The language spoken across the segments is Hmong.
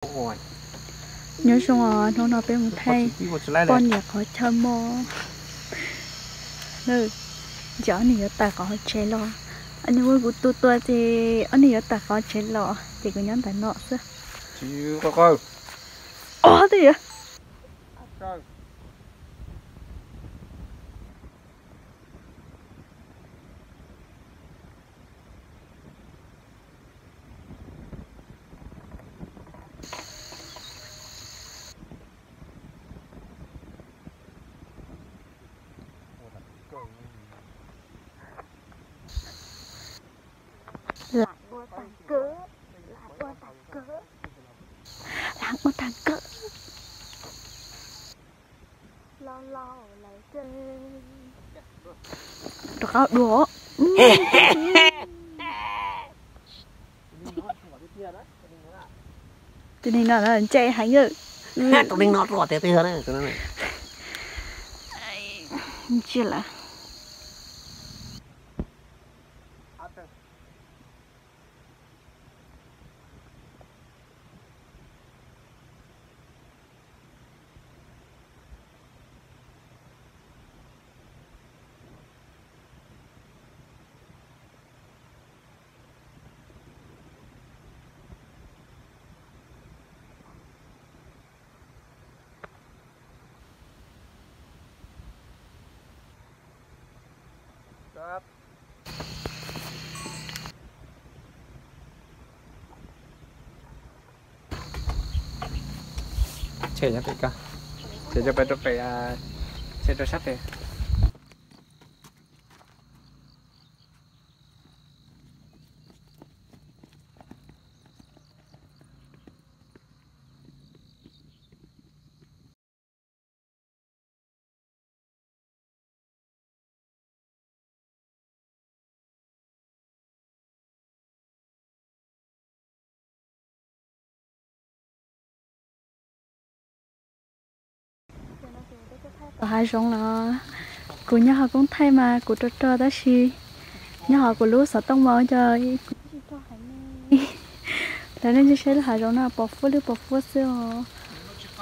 Nyob zoo os, hnub no peb mus thaij poj niam qhov chaw mog. Ces ob niag yuav tawm qhov tsev los, ob niag muab kuv tua tua ces ob niag yuav tawm qhov tsev los ces kuv nyob ntawm no xwb. Os, twb yog Lam ua tag kawg, lam ua tag kawg, lam ua tag kawg. Los los lawm ces rov qab dua. Tus neeg no ntse heev yawm. Tus neeg no rau tias twg na. Ntsia lawm. Ces nyob pem ko, ces rau pem, rau pem, ces rau sab pem. Tom hav zoov los, kuv nyob hauv koob thaij mas kuv rog rog tab sis nyob hauv kuv lub xov tooj mas cov kuv tsis rog heev ne. Lawv nej saib lub hav zoov no pos fuab li pos fuab xwb os.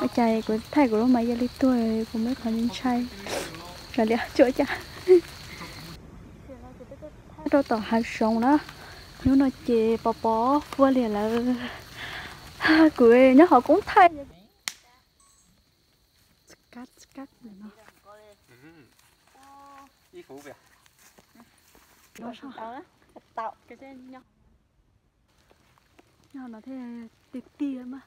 Ua cas kuv thaij kuv lub mas yog li tuag, kuv muaj qhov ntshai. Raws li tsuas cas rau tom hav zoov na, hnub no ces pos pos fuab li lawm. Kuv nyob hauv koob thaij. Nyob no thiaj tiag tiag mas.